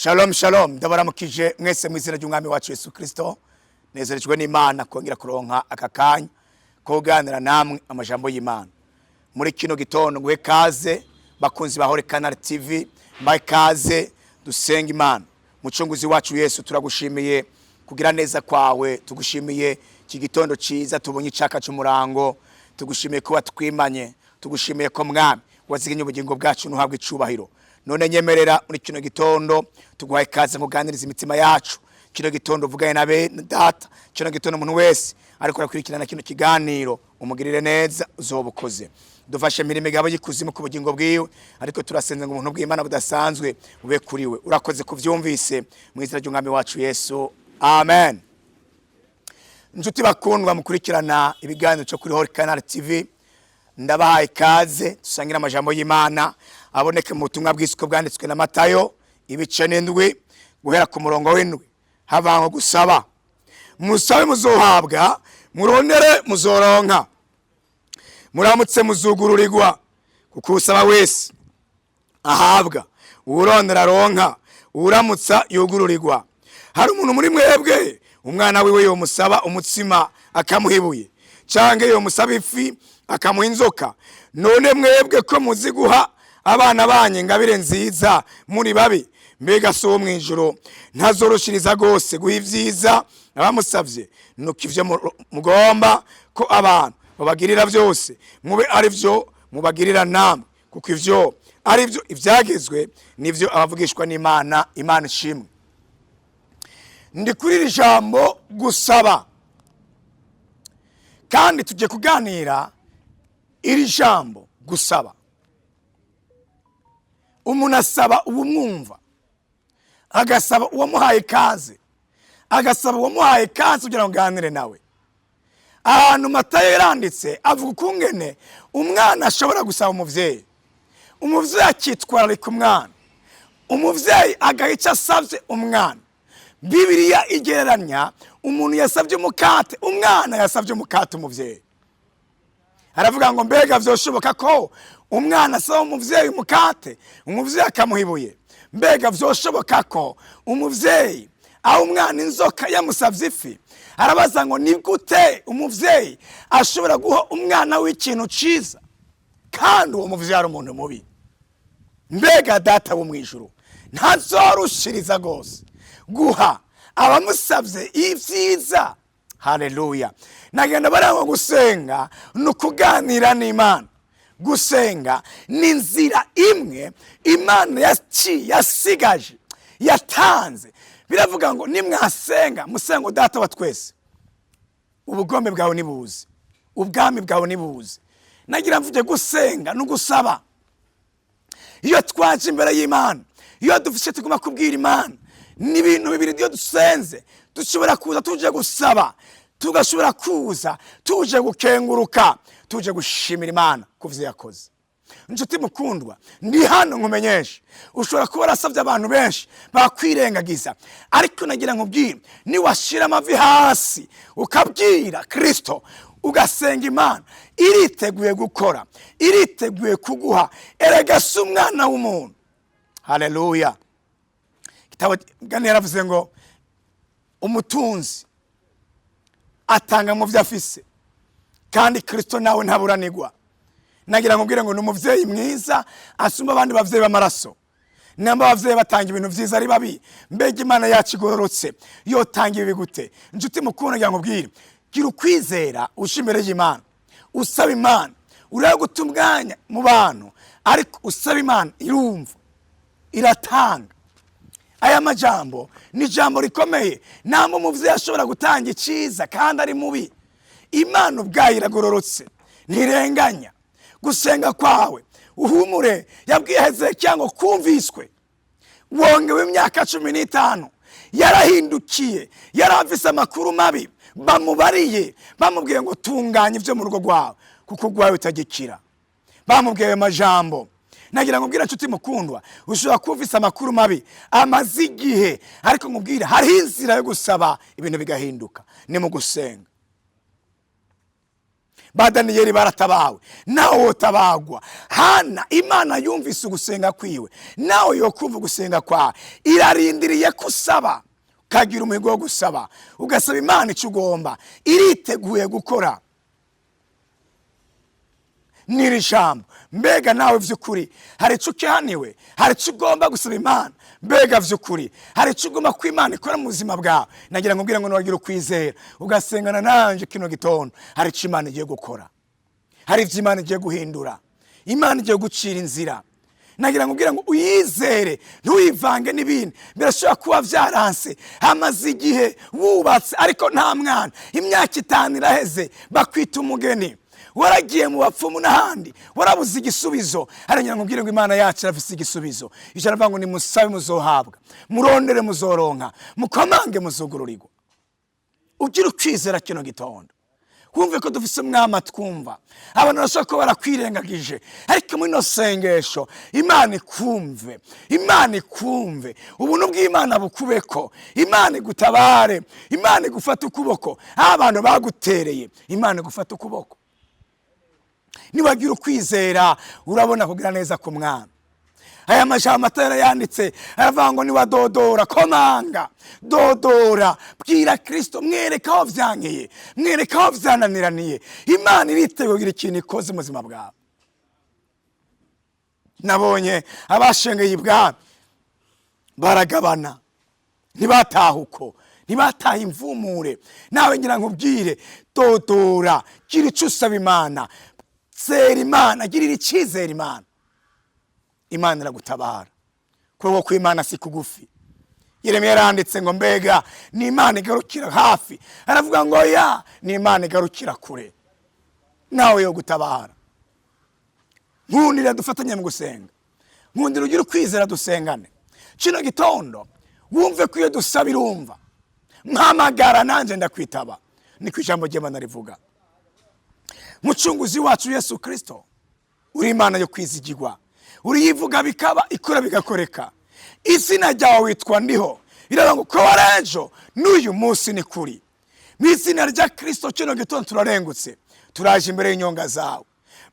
Shalom shalom, ndabaramukije mwese mu izina ry'umwami wacu Yesu Kristo. Nezerejwe n'Imana kongera kuronka aka kanya ko kuganira namwe amajambo y'Imana muri kino gitondo. Nguhe kaze, bakunzi ba Holy Canal TV, mbahe kaze dusenga Imana. Mucunguzi wacu Yesu, turagushimiye kugira neza kwawe, tugushimiye iki gitondo ciza tubonye icaka c'umurango, tugushimiye ko watwimanye, tugushimiye ko Mwami wazigenye ubugingo bwacu, ntuhabwe icubahiro. None nyemerera muri kino gitondo tuguhaye ikaze nkuganiriza imitima yacu. Kino gitondo uvugane na bene data. Kino gitondo umuntu wese ariko arakurikirana kino kiganiro umugirire neza, uzoba ukoze. Dufashe mirimo igabo y'ikuzimu ku bugingo bwiwe, ariko turasenze ngo ubuntu bw'Imana budasanzwe bube kuri we. Urakoze kuvyumvise, mu izina ry'umwami wacu Yesu, amen. Inshuti bakundwa mukurikirana ibiganiro cyo kuri Holy Canal TV, ndabahaye ikaze dusangire amajambo y'Imana aboneke mu butumwa bw'isuku bwanditswe na Matayo ibice 7 guhera ku murongo w'7. Havango gusaba: musabe muzohabwa, murondere muzoronka, muramutse muzugururirwa, kuko usaba wese ahabwa, uwurondera aronka, uwuramutsa yugururirwa. Hari umuntu muri mwebwe umwana wiwe yomusaba umutsima akamuha ibuye, canke yomusaba ifi akamuha inzoka? None mwebwe ko muzi guha abana banyu ingabire nziza, muri babi, mbega so wo mw'ijuru ntazoroshiriza rwose guha ibyiza abamusavye? Nuko ivyo mugomba ko abantu babagirira byose, mube ari byo mubagirira namwe, kuko ivyo ari byo ibyagezwe nivyo abavugishwa n'Imana. Imana ishimwe. Ndi kuri iri jambo gusaba, kandi tugiye kuganira iri jambo gusaba. Umuntu asaba uwumwumva, agasaba uwamuhaye ikaze, agasaba uwamuhaye ikaze kugira ngo aganire nawe. Ahantu Matayo yaranditse avuga ukungene umwana ashobora gusaba umuvyeyi, umuvyeyi akitwararika umwana, umuvyeyi agaha icyo asabye umwana. Bibiliya igereranya umuntu yasabye umukate, umwana yasabye umukate umuvyeyi. Aravuga ngo: mbega vyoshoboka ko umwana asaba umuvyeyi umukate, umuvyeyi akamuha ibuye? Mbega vyoshoboka ko umuvyeyi aho umwana inzoka yamusavye ifi? Arabaza ngo: ni gute umuvyeyi ashobora guha umwana w'ikintu ciza kandi uwo muvyeyi ari umuntu mubi? Mbega data wo mw'ijuru ntazorushiriza rwose guha abamusavye ibyiza? Haleluya! Nagenda barangwa. Gusenga ni ukuganira n'Imana. Gusenga ni inzira imwe Imana yaciye, yasigaje, yatanze. Biravuga ngo: nimwasenga musenga, Data wa twese, ubugombe bwawe nibuze, ubwami bwawe nibuze. Nagira mvuge gusenga no gusaba. Iyo twaje imbere y'Imana, iyo dufise tugomba kubwira Imana, ni ibintu bibiri. Iyo dusenze dushobora kuza tuje gusaba, tugashobora kuza tuje gukenguruka, tuje gushimira Imana ku vyo yakoze. Inshuti mukundwa, ndi hano nkumenyeshe: ushobora kuba warasabye abantu benshi bakwirengagiza, ariko nagira nkubwire, niwashira amavi hasi ukabwira Kristo, ugasenga Imana, iriteguye gukora, iriteguye kuguha. Erega si umwana w'umuntu. Haleluya! Igitabo gani yaravuze ngo: umutunzi atanga mu byo afise, kandi Kristo nawe ntaburanirwa. Nagira ngo mbwire ngo ni umuvyeyi mwiza asumba abandi bavyeyi b'amaraso. Namba abavyeyi batanga ibintu vyiza ari babi, mbega Imana yacu igororotse yotanga ibi gute? Inshuti mukunda, ngira ngo mbwire: gira ukwizera, uje imbere y'Imana usaba Imana. Urebe guta umwanya mu bantu, ariko usaba Imana irumva, iratanga. Aya majambo ni ijambo rikomeye. Namba umuvyeyi ashobora gutanga iciza kandi ari mubi, Imana ubwayo iragororotse, ntirenganya. Gusenga kwawe, uhumure, yabwiye Hezekiya ngo kumviswe, wongewe imyaka 15. Yarahindukiye, yari afise amakuru mabi bamubariye, bamubwiye ngo: tunganya ibyo mu rugo rwawe kuko urwawe utagikira. Bamubwiye ayo majambo. Nagira ngo mbwira nshuti mukundwa, ushobora kuba ufise amakuru mabi amaze igihe, ariko nkubwire hariho inzira yo gusaba ibintu bigahinduka, ni mu gusenga. Ba Daniyeli baratabawe, nawe wotabagwa. Hana Imana yumvise ugusenga kwiwe, nawe yokumva ugusenga kwawe. Irarindiriye ko usaba, ukagira umuhigo wo gusaba, ugasaba Imana icyo ugomba. Iriteguye gukora n'iri jambo. Mbega nawe vy'ukuri hari icyo ukihaniwe? Hari icyo ugomba gusaba Imana? Mbega vy'ukuri hari icyo ugomba ko Imana ikora mu buzima bwawe? Nagira ngo mbwire ngo niwagira ukwizera ugasengana nanje kino gitondo, hari icyo Imana igiye gukora, hari ibyo Imana igiye guhindura, Imana igiye gucira inzira. Nagira ngo ubwire ngo uyizere, ntuyivange n'ibindi. Birashobora kuba byaranse, hamaze igihe wubatse ariko nta mwana, imyaka 5 iraheze bakwita umugeni, waragiye mu bapfumu n'ahandi warabuze igisubizo. Haragira ngo ubwire ngo Imana yacu irafise igisubizo. Ijambo aravuga ngo nimusabe muzohabwa, murondere muzoronka, mukomange muzugururirwa. Ugira ukwizera kino gitondo, wumve ko dufise umwami atwumva. Abantu bashobora kuba barakwirengagije, ariko muri ino sengesho Imana ikumve, Imana ikumve. Ubuntu bw'Imana bukubeko, Imana igutabare, Imana igufate ukuboko. Aho abantu bagutereye, Imana igufate ukuboko. Niwagira ukwizera urabona kugira neza ku mwami. Aya majambo Matayo yanditse aravuga ngo niwadodora, komanga, dodora, bwira Kristo, mwereka aho vyankeye, mwereka aho vyananiraniye. Imana iriteguye kugira ikintu ikoze mu buzima bwawe. Nabonye abashengeye ibwami baragabana, ntibataha uko, ntibataha imvumure. Nawe ngira nkubwire, dodora, gira icyo usaba Imana, zera Imana, girira icyizere Imana, Imana iragutabara. Kuko ko Imana si kugufi. Yeremiya yaranditse ngo mbega ni Imana igarukira hafi? Aravuga ngo ya ni Imana igarukira kure, nawe yo gutabara. Nkundira dufatanye mu gusenga, nkundira ugire ukwizera dusengane kino gitondo, wumve ko iyo dusaba irumva. Mpamagara nanjye ndakwitaba, niko ijambo ry'Imana rivuga. Mucunguzi wacu Yesu Kristo, uri Imana yo kwizigirwa, uriyivuga bikaba, ikora bigakoreka. Izina ryawe witwa Ndiho, biravuga ngo ko warejo n'uyu munsi ni kuri. Mu izina rya Kristo kino gitondo turarengutse, turaje imbere y'inyonga zawe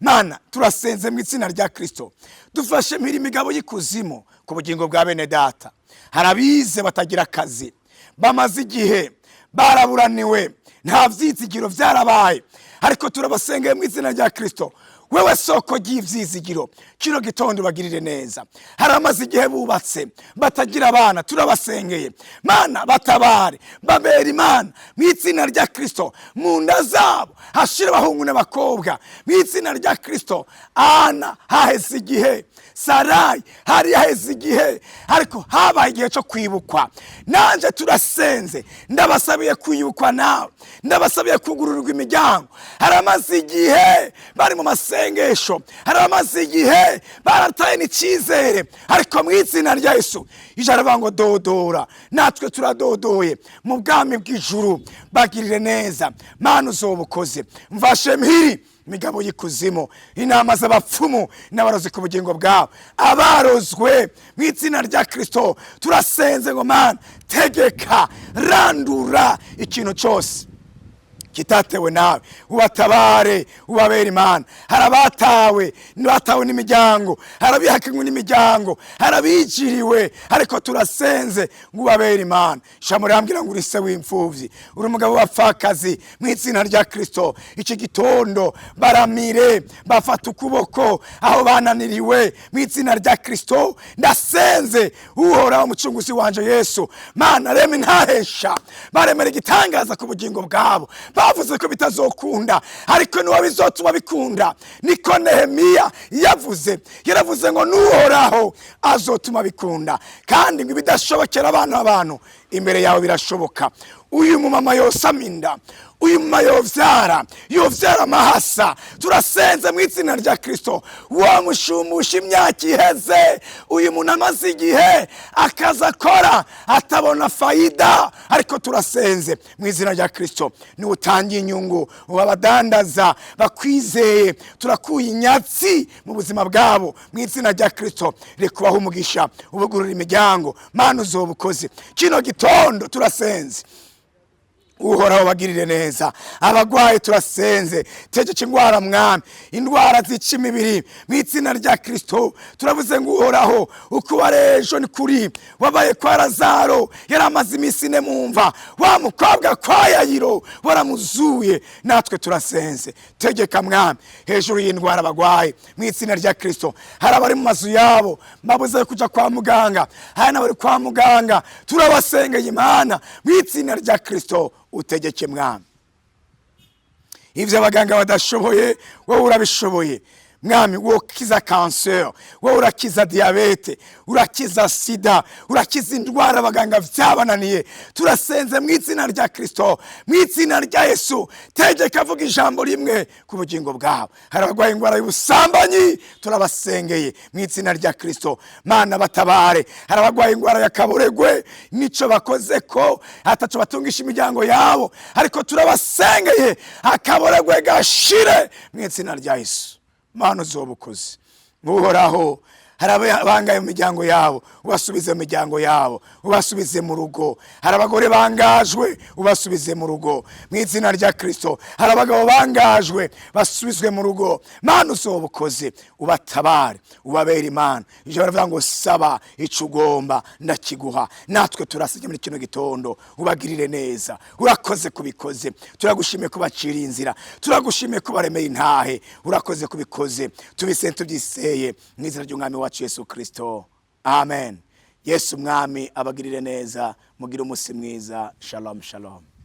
Mana. Turasenze mu izina rya Kristo, dufashe mpiri imigabo y'ikuzimu ku bugingo bwa bene data. Hari abize batagira akazi, bamaze igihe baraburaniwe, nta vyizigiro, vyarabaye, ariko turabasengeye mu izina rya Kristo. Wewe soko ry'ivyizigiro, kino gitondo bagirire neza. Hari amaze igihe bubatse batagira abana, turabasengeye Mana, batabare, babera Imana mu izina rya Kristo. Mu nda zabo hashira abahungu n'abakobwa mu izina rya Kristo. Ana haheze igihe, Sarayi hari haheze igihe, ariko habaye igihe cyo kwibukwa. Nanje turasenze, ndabasabiye kwibukwa nawe, ndabasabiye kugururirwa imiryango. Hari amaze igihe bari mu masengesho, hari amaze igihe barataye n'icyizere, ariko mu izina rya Yesu ijana aravuga ngo dodora, natwe turadodoye mu bwami bw'ijuru. Bagirire neza Mana, uzobukoze. Mvashe mpiri imigabo y'ikuzimu, inama z'abapfumu n'abarozi ku bugingo bwabo, abarozwe mu izina rya Kristo. Turasenze ngo Mana tegeka, randura ikintu cyose kitatewe nawe, ubatabare, ubabere Imana. Hari abatawe, batawe n'imiryango, hari abihakanywe n'imiryango, hari abigiriwe, ariko turasenze ngo ubabere Imana. Ijambo rirambwira ngo uri se w'imfuvyi, uri umugabo w'abapfakazi. Mu izina rya Kristo iki gitondo baramire, bafata ukuboko aho bananiriwe. Mu izina rya Kristo ndasenze, Uhoraho umucunguzi wanje Yesu, Mana reme ntahesha, baremera igitangaza ku bugingo bwabo. Bavuze ko bitazokunda, ariko niwe bizotuma bikunda. Niko Nehemiya yavuze, yaravuze ngo n'Uhoraho azotuma bikunda, kandi ngo ibidashobokera abana b'abantu imbere yawe birashoboka. Uyu mumama yosama inda, uyu mumama yovyara, yovyara amahasa. Turasenze mu izina rya Kristo, wamushumusha imyaka iheze. Uyu muntu amaze igihe akaza akora atabona fayida, ariko turasenze mu izina rya Kristo, niwe utangiye inyungu. Abadandaza bakwizeye, turakuye inyatsi mu buzima bwabo mu izina rya Kristo. Reka ubahe umugisha, ubugurura imiryango. Mana uzobukoze. Kino gitondo turasenze. Uhoraho, bagirire neza. Abagwayi turasenze, tegeka indwara, Mwami, indwara zica imibiri. Mu izina rya Kristo turavuze ngo Uhoraho, uko wari ejo ni kuri wabaye kwa Lazaro yari amaze iminsi 4 mu mva, wa mukobwa kwa Yayiro waramuzuye. Natwe turasenze, tegeka, Mwami, hejuru y'indwara bagwaye mu izina rya Kristo. Hari abari mu mazu yabo babuze kuja kwa muganga, hari n'abari kwa muganga, turabasengeye Imana. Mu izina rya Kristo utegeke, Mwami, ivyo abaganga badashoboye wowe urabishoboye. Mwami, wokiza kanseri, wowe urakiza diyabete, urakiza sida, urakiza indwara abaganga vyabananiye. Turasenze mu izina rya Kristo, mu izina rya Yesu, tegeka, avuga ijambo rimwe ku bugingo bwabo. Hari abarwaye indwara y'ubusambanyi, turabasengeye mu izina rya Kristo. Mana, batabare. Hari abarwaye indwara y'akaboregwe, nico bakoze ko ataco batungisha imiryango yabo, ariko turabasengeye, akaboregwe gashire mu izina rya Yesu. Mana, uzoba ukoze. Uhoraho, hari abangaye mu miryango yabo, ubasubize mu miryango yabo, ubasubize mu rugo. Hari abagore bangajwe, ubasubize mu rugo mu izina rya Kristo. Hari abagabo bangajwe, basubizwe mu rugo. Mana, uzoba ukoze, ubatabare, ubabere Imana. Ijambo baravuga ngo saba ico ugomba ndakiguha. Natwe turasabye muri kino gitondo, ubagirire neza. Urakoze kubikoze, turagushimiye ko baciriye inzira, turagushimiye ko baremeye intahe. Urakoze kubikoze, tubise tubyiseye mu izina ry'Umwami wacu Yesu Kristo, amen. Yesu Umwami abagirire neza, mugire umunsi mwiza. Shalom, shalom.